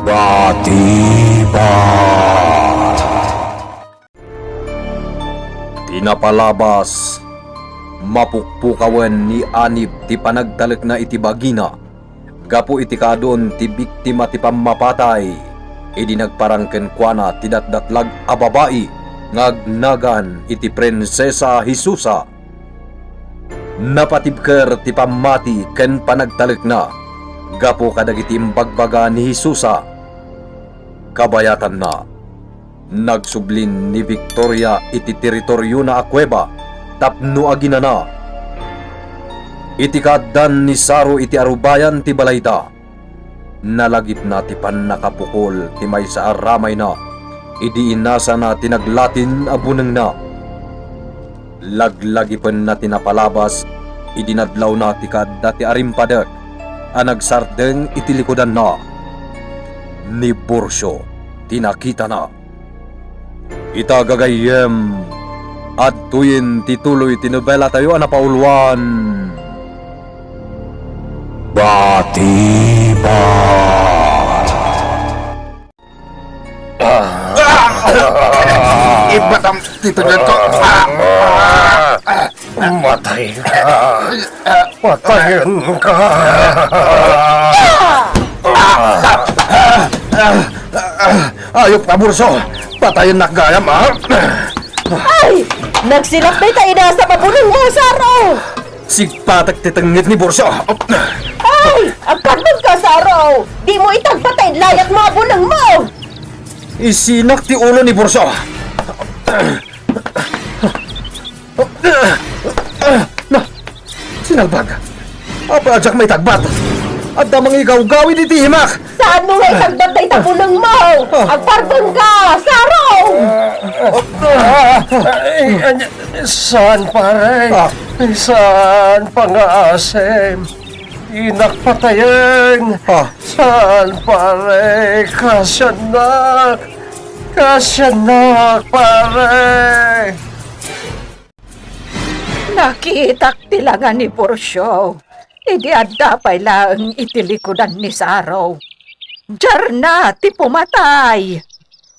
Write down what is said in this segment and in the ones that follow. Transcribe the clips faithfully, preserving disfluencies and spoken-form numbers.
Batibat. Ti napalabas, mapukpukawen ni Anib ti panagtalekna iti bagina gapu iti kaadun ti biktima ti pammapatay idi nagparang kenkuana ti datdatlag a babai nga agnagan iti Prinsesa Jesusa. Napatibker ti pammati ken panagtalekna gapu kadagiti imbagbaga ni Jesusa. Kabayatanna, nagsublin ni Victoria iti teritoriona a kuweba tapno aginana. Iti kaaddan ni Saro iti arubayan ti balayda, nalagipna ti pannakapukol ti maysa a ramayna idi inasana ti naglatin a bunengna. Laglagipenna ti napalabas idi nadlawna ti kaadda ti arimpadek a nagsardeng iti likudanna. Ni Borcio ti nakitana. Ita gagayyem, adtoyen ti tuloy ti nobelatayo a napauluan. Batibat. Ibatam ti tunyod ko. Matay ka. Patayen ka. Ayop ka, Borcio. Patayennak gayam, ha? Ay! Nagsilap dayta inasam a buneng mo, Saro! Sigpatek ti tengnged ni Borcio. Ay! Agkarbeng ka, Saro! Dimo itagbat ta inlayat mo a buneng mo! Isinak ti ulo ni Borcio. Na, sinalbag. Apay a diak maitagbat? Adda mangigawgawid iti imak. Saanmo nga itagbat dayta buneng mo? Ah. Agkarbeng ka, Saro! Ah, ay, ay, saan, pare? Ah. Saan, pangaasim? Dinak patayen. Ah. Saan, pare? Kasiannak. Kasiannak, pare. Nakitak ti langa ni Borcio idi adda pay laeng iti likudan ni Saro. Diarna ti pumatay.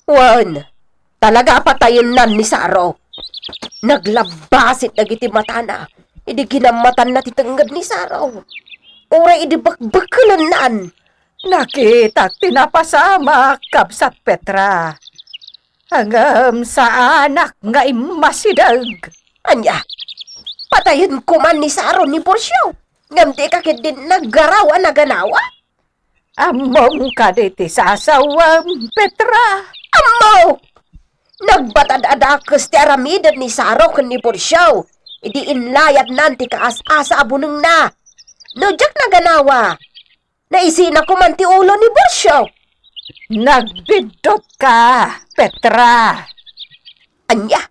Wen, talaga a patayennan ni Saro. Naglabbasit dagiti matana idi kinammatanna ti tengnged ni Saro. Uray idi bekbekelennan. Nakitak ti napasamak, Kabsat Petra. Ngem saanak nga immasideg. Ania? Patayen koman ni Saro ni Borcio, ngem dika ketdi naggaraw a naganawa? Ammom kadi ti sasawem, Petra? Ammok! Nagbatad a dakes ti aramiden ni Saro ken ni Borcio idi inlayadnan ti kaas-asa a bunengna. No diak naganawa, naisina koman ti ulo ni Borcio. Nagbiddutka, Petra. Ania?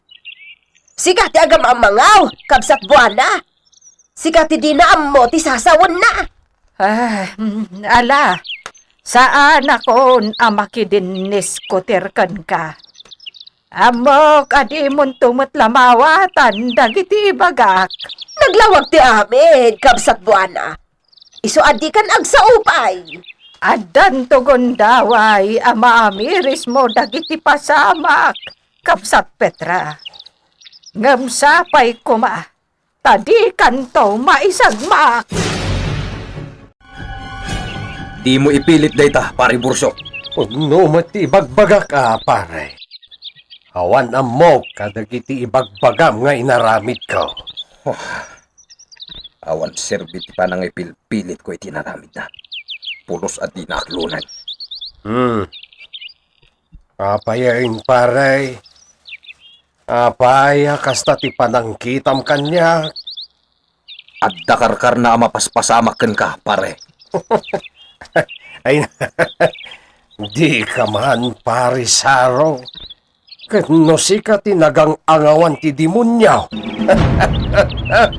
Sika ti agam-amangaw, kabsat Buana. Sika ti dina ammo ti sasawenna. Ah, mm, ala, saanakon a makidinniskutir kenka. Ammok a dimonto met la maawatan dagiti ibagak. Naglawag ti amin, kabsat Buana. Isu a dikan agsaupay. Addanto gundaway a maamirismo dagiti pasamak, kabsat Petra. Ngem sapay koma ta dikanto maisagmak. Dimo ipilit dayta, Pare Borcio. Pudno met ti ibagbagak a, pare. Awan ammok kadagiti ibagbagam nga inaramidko. Awan serbi ti panangipilpilitko iti inaramidna. Pulos a dina aklonay. Hmm. Apayen, pare? Apay a kasta ti panangkitam kaniak? Adda karkarna a mapaspasamak kenka, pare. Ay, dika man, Pare Saro. Ket no sika ti nagang-angawan ti demonio.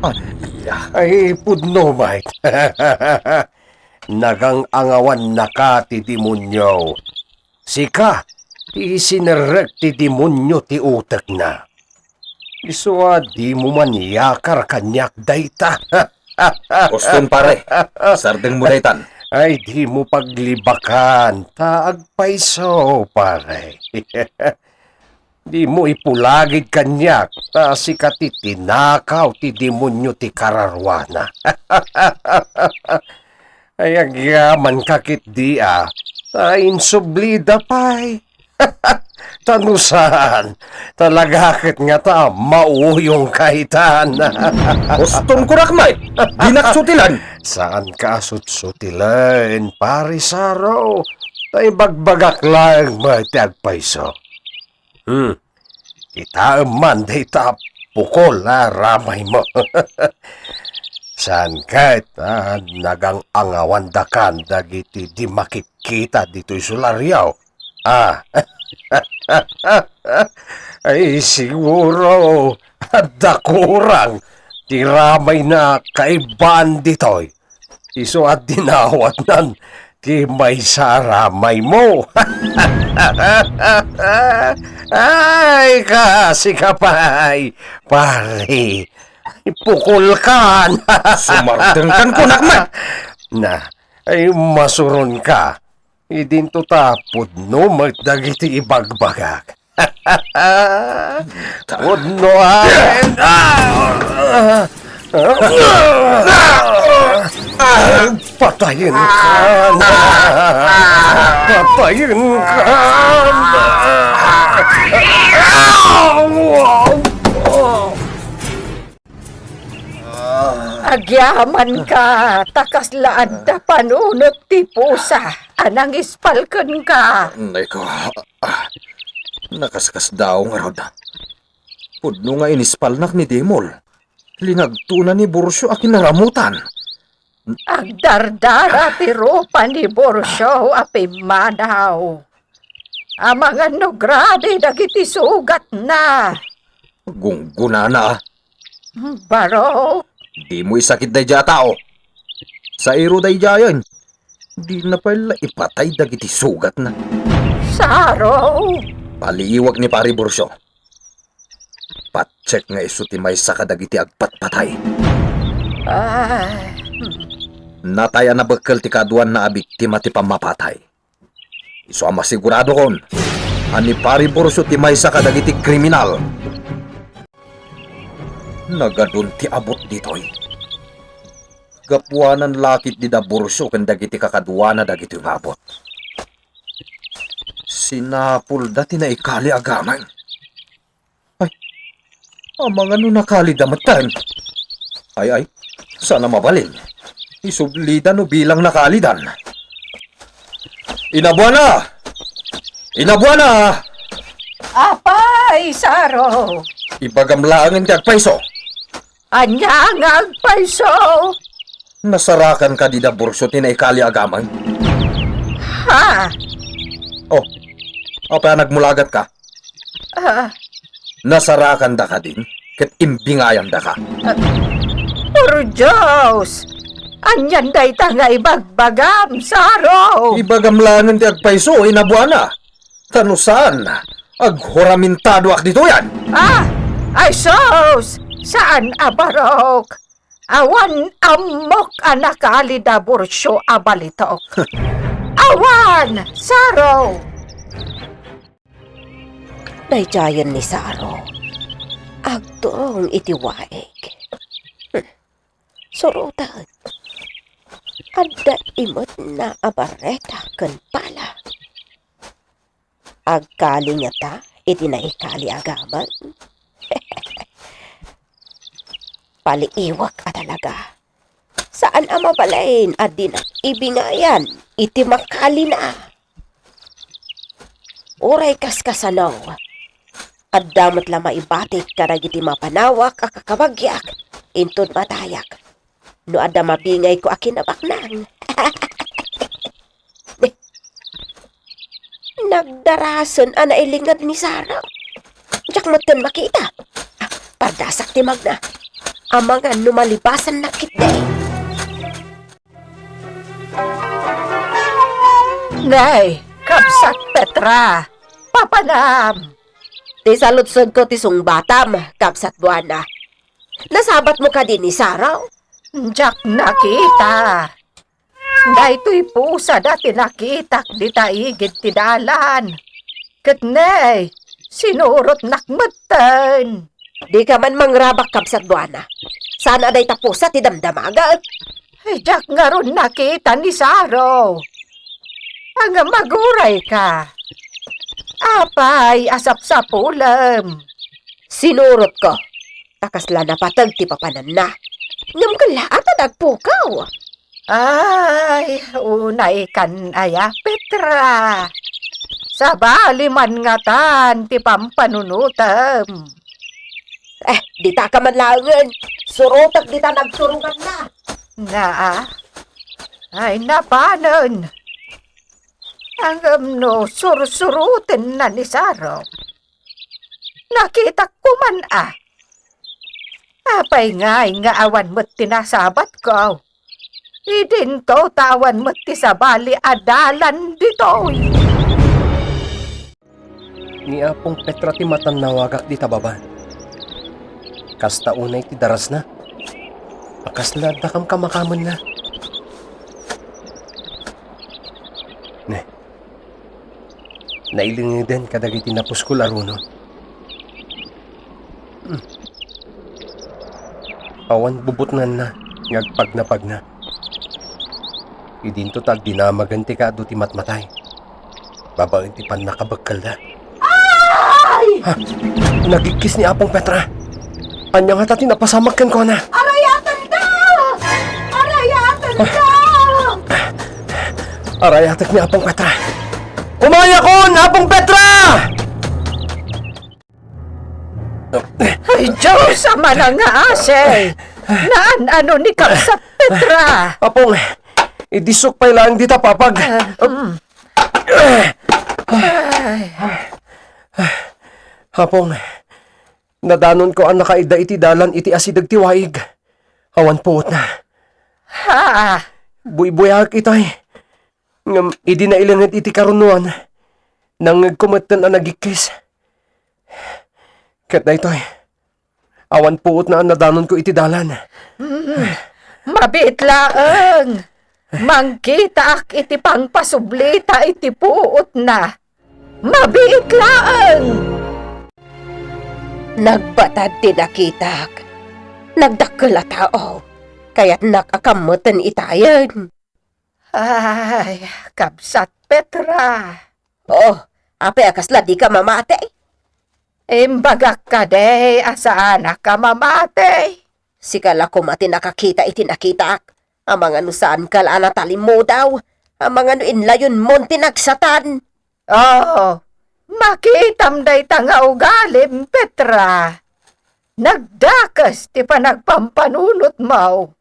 Ania? Ay, pudno met. Nagang-angawannaka ti demonio. Sika ti isinerrek ti demonio ti utekna. Isu a dimo man iyakar kaniak dayta. Uston, pare, sardengmo daytan. Ay, dimo paglibakan, ta agpayso, pare. Dimo ipulagid kaniak, ta sika ti tinakaw ti demonio ti kararuana. Ay, agyamanka ketdi a, ta insublida pay. Ta no saan, talaga ket ngata mauyongka itan. Uston kunak met, dinak sutilen. Saanka a sutsutilen, Pare Saro. Ta ibagbagak laeng met ti agpayso. Hmm. Kitaem man dayta pukol a ramaymo. Saan ket a nagang-angawandakan dagiti di makitkita ditoy solario? Ah. Ay, siguro, adda kurang ti ramayna kaibaen ditoy. Isu a dinawatnan ti maysa a ramaymo. Ay, kaasi ka pay, pare. Pukolkan. Sumardengkan kunak met. Na, ay, masuronka. Idinto ta pudno met dagiti ibagbagak. Pudno amin. Ah! Ah! Ah! Patayenka na. Patayenka na. Agyamanka, ta kasla adda panunot ti pusa a nangispal kenka. Nay ko, ah, nakaskasdaaw ngarud. Pudno nga inispalnak ni Dimol. Lingagtona ni Borcio a kinaramutan. Agdardara ti rupa ni Borcio a pimmanaw. Amangan no grabe dagiti sugatna. Gunggonana, ah. Barok. Dimo isakit daydiay a tao. Sairo daydiayen. Dina pay la ipatay dagiti sugatna. Saro. Paliiwak ni Pari Borcio. Patsek nga isu ti maysa kadagiti agpatpatay. Ah. Natay a nabekkel ti kaaduanna a biktima ti pammapatay. Isu a masiguradokon a ni Pari Borcio ti maysa kadagiti kriminal. Nagadun ti abut ditoy. Gapuanan la ketdi da Borcio ken dagiti kakaduana dagitoy nga abut. Sinapulda ti naikali a gameng. Ay, amangan no nakalida metten. Ay, ay, saan a mabalin. Isublida no bilang nakalidan. Inabuana! Inabuana! Apay, Saro! Ibagam laengen ti agpayso. Ania nga agpayso? Nasarakan kadi da Borcio ti naikali a gameng? Ha? Oh, apay a nagmulagat ka? Ah. Nasarakan da kadin ket imbingayan da ka. Ah, por Dios! Anian dayta nga ibagbagam, Saro? Ibagam laengen ti agpayso, inabuana. Ta no saan, aghuramintadoak ditoyan. Ah! Ay sus! Saan a barok? Awan ammok a nakali da Borcio a balitok. Awan, Saro! Daydiayen ni Saro. Agturong iti waig. Hmm. Suroten. Adda imetna a barreta ken pala. Agkali ngata iti naikali a gameng? Paliiwak a talaga. Saan a mabalin a dinak ibingayan iti makalina. Uray kaskasano, adda met la maibatik kadagiti mapanawak a kakabagiak inton matayak. No adda mabingayko a kinabaknang. Nagdarasen a nailinged ni Saro. Diak metten makita. Ah, pardasak ti magna. Amangan no malibasannak ketdi. Nay, kabsat Petra, papanam. Ti saludsodko ti sungbatam, kabsat Buana. Nasabatmo kadi ni Saro? Diak nakita. Daytoy pusada ti nakitak dita igid ti dalan. Ket ne, sinurotnak metten. Dika man mangrabak, kabsat Juana. Saan a dayta pusa ti damdamagek? Ay, diak ngarud nakita ni Saro. Ngem agurayka. Apay a sapsapulem? Sinurotko, ta kasla napateg ti papananna. Ngem kellaat a nagpukaw. Ay, unaykan aya, Petra. Sabali man ngatan ti pampanunotem. Eh, ditaka man laengen. Surotek dita nagsuronganna. Naa. Ay, napanen. Ngem no sursurotenna ni Saro, nakitak koman a. Apay ngay nga awan met ti nasabatko? Idinto ta awan met ti sabali a dalan ditoy. Ni Apong Petra ti matannawagak dita baba. Kasta unay ti darasna. A kasla adda kamkamakamenna. Ne. Nailingeden kadagiti napuskol a runo. Hmm. Awan bubutnganna nga agpagnapagna. Idinto ta agdinamagen ti kaadu ti matmatay babaen ti pannakabekkelda. Ay! Ha? Nagikkis ni Apong Petra. Ania ngata ti napasamak kenkuana? Arayatenda! Arayatenda! Arayatek ni Apong Petra. Kumayakon, Apong Petra! Ay, Diyos, Ama na nga asi! Naan-ano ni Kabsat Petra? Apong, idisok pay laeng dita papag. Ah, mm. Ay. Apong, nadanonko a nakaida iti dalan iti asideg ti waig. Awan puotna. Ha? Buybuyaek itay. Ngem idi nailinged iti karunoan, nangngegko metten a nagikkis. Ket daytoy, awan puotna a nadanonko iti dalan. Mm, mabiit laeng. Mangkitaak iti pangpasublita iti puotna. Mabiit laeng! Nagbatad ti nakitak. Nagdakkel a tao. Kayatnak a kammeten itayen. Ay, Kabsat Petra. Oh, apay a kasla dika mamati? Imbagak kadi a saanak a mamati. Sika la koma ti nakakita iti nakitak. Amangan no saanka la a natalimmudaw. Amangan no inlayonmon ti nagsatan. Oh, makitam dayta nga ugalim, Petra. Nagdakes ti panagpampanunotmo.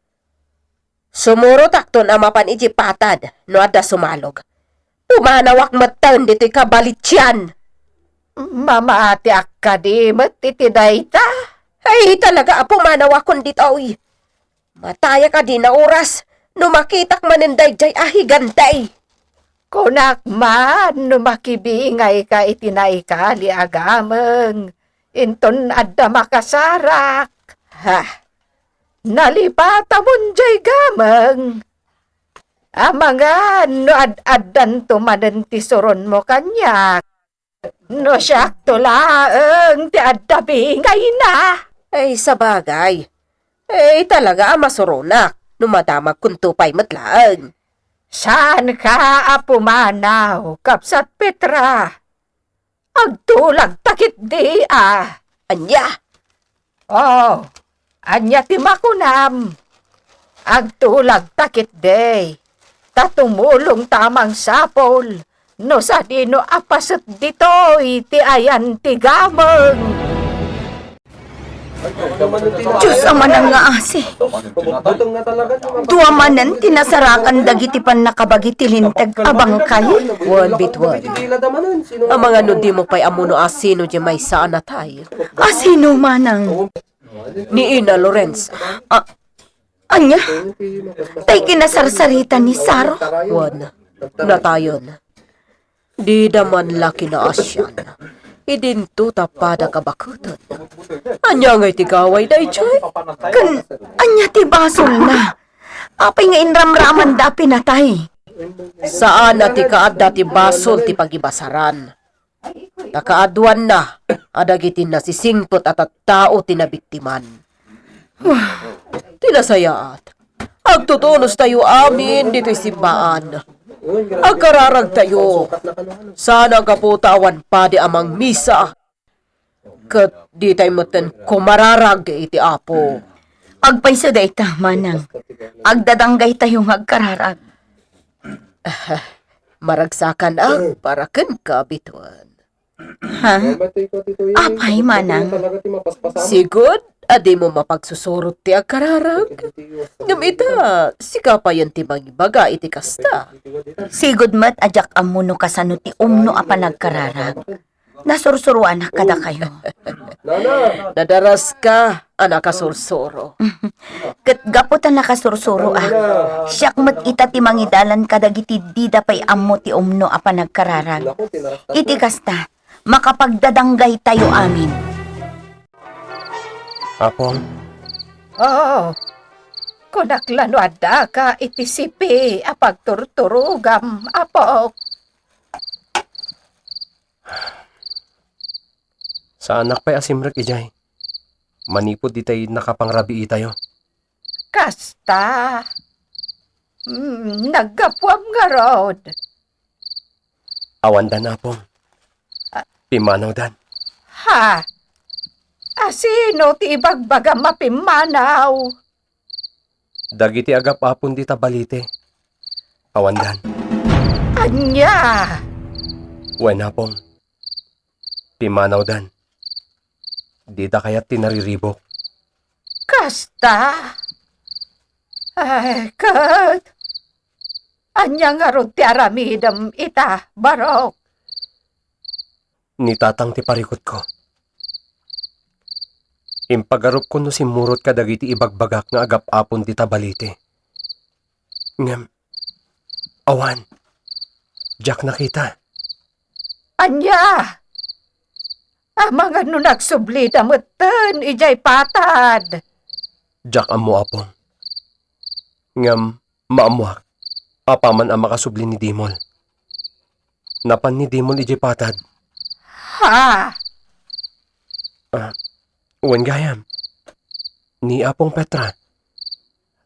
Sumurotakton a mapan iti patad no adda sumalog. Pumanawak metten ditoy kabalitian. Mamatiak kadi met iti dayta? Ay, talaga a pumanawakon ditoy. Matayak a dina oras no makitak manen daydiay a higante. Kunak man no makibingayka iti naikali a gameng, inton adda makasarak. Ha? Nalipatamon jay gameng. Amangan no ad-addanto manen ti suronmo kaniak. No siakto laeng ti adda bingayna. Ay, sabagay. Ay, talaga a masuronak no madamagkonto pay met laeng. Saanka a pumanaw, Kabsat Petra? Agtulagta ketdi a. Ania? Oh, ania ti makunam? Agtulagta ketdi, ta tumulongta a mangsapul no sadino a paset ditoy ti ayan ti gameng. Dios a manangngaasi. Dua manen ti nasarakan dagiti pannakabagi ti linteg a bangkay. Wen, bituen. Amangan no dimo pay ammo no asino diay maysa a natay. Asino, manang? Ni Ina Lorenza. A-, ania? Tay kinasarsarita ni Saro? Wen, natayen. Dida man la kinaasian. Idinto ta pada kabaketen. Ania ngay ti gaway daydiay? Ken ania ti basolna? Apay nga inramramanda a pinatay? Saan a ti kaadda ti basol ti pagibasaran. Ta kaaduanna a dagiti nasisingpet a tattao ti nabiktiman. Ti nasayaat, agtutunostayo amin ditoy simbaan. Agkararagtayo. Saan a gapu ta awan padi a mangmisa, ket ditay metten kumararag iti Apo. Agpayso dayta, manang. Agdadanggaytayo nga agkararag. Maragsakan a para kenka, bituen. Ha? Apay, manang? Sigud a dimo mapagsusurot ti agkararag? Ngem ita, sika payen ti mangibaga iti kasta. Sigud met a diak ammo no kasano ti umno a panagkararag. Nasursuroanak kadakayo. Nadaraska a nakasursuro. Ket gapu ta nakasursuroak, siak met ita ti mangidalan kadagiti dida pay ammo ti umno a panagkararag. Iti kasta, makapagdadanggaytayo amin. Apong. Oh, kunak la no addaka iti sipi a pagturturogam, Apok. Saanak pay a simrek idiay manipud ditay nakapangrabiitayo. Kasta. Mm, naggapuam ngarud. Awandan, Apong. Ah. Pimmanawdan. Ha? Asino ti ibagbagam a pimmanaw? Dagiti agap-apon dita balite. Awandan. Ania? Wen, Apong. Pimmanawdan. Dida kayat ti nariribuk. Kasta? Ay, ket ania ngarud ti aramidem ita, Barok? Ni tatang ti parikutko. Impagarupko no simmurot kadagiti ibagbagak nga agap-apon dita balite. Ngem, awan, diak nakita. Ania? Amangan no nagsublida metten idiay patad. Diak ammo, Apong. Ngem, maammoak, apaman a makasubli ni Dimol. Napan ni Dimol idiay patad. Ha? Ah, wen gayam. Ni Apong Petra.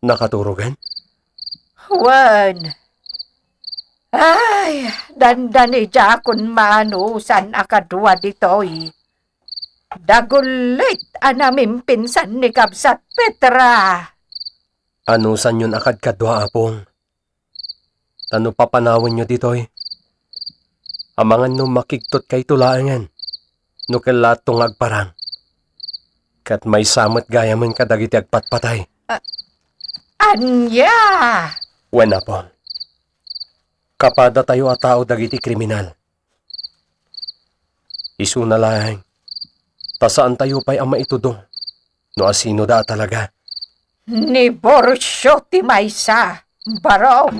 Nakaturogen? Wen. Ay, dandani diakon maanusan a kadua ditoy. Dagulit a namimpinsan ni Kabsat Petra. Anusanyon a kadkadua, Apong. Ta no papanawenyo ditoy, amangan no makigtotkayto laengen no kellaatto nga agparang. Ket maysa met gayamen kadagiti agpatpatay. A-, ania? Wen, Apong. Kapadatayo a tao dagiti kriminal. Isuna laeng, ta saantayo pay a maitudong no asinoda a talaga. Ni Borcio ti maysa, Barok.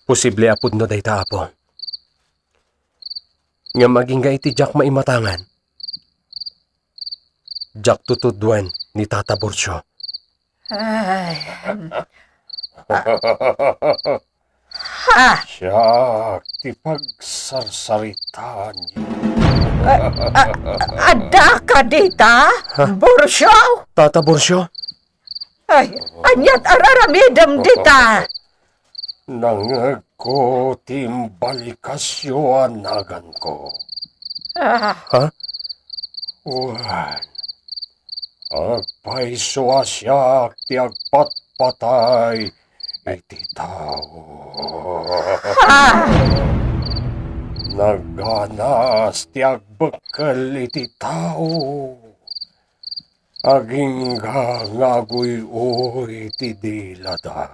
Posible a pudno dayta, Apo. Ngem agingga iti diak maimatangan, diak tutuduen ni Tata Borcio. Ay. Ha? Siak ti pagsarsaritaanyo. A-, a-, adda ka dita, ha? Borcio? Tata Borcio? Ay, aniat araramidem dita? Nangngegko ti imbalikasyo a naganko. Ah. Ha? Wen, agpayso a siak ti agpatpatay iti tao. Ah! Naganas ti agbekkel iti tao. Agingga nga aguy-uy ti dilada.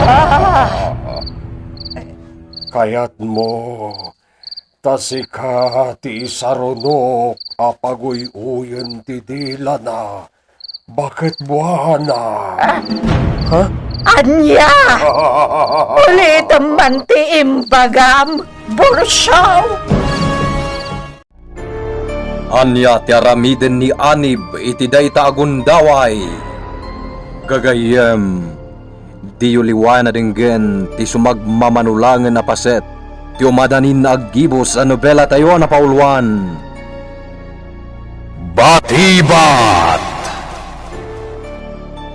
Ah! Kayatmo ta sika ti isarunok a paguy-uyen ti dilana baket buana. Ah! Ha? Ania? Ulitem man ti imbagam, Borcio! Ania ti aramiden ni Anib iti dayta a gundaway? Gagayyem, diyo liwayan a denggen ti sumagmamanulangen a paset ti umadanin nga aggibus a nobelatayo a napauluan, Batibat!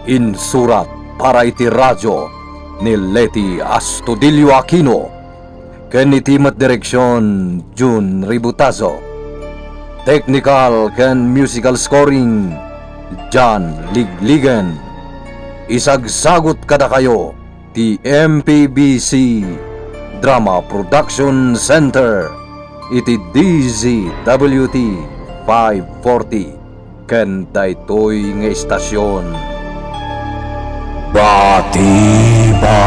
Insurat para iti radio ni Leti Astudillo Aquino, ken iti met direksion, Jun Ributazo. Technical ken musical scoring, John Ligligen. Isagsagut kadakayo ti M P B C Drama Production Center iti D Z W T five forty ken daytoy nga istasion. Batiba!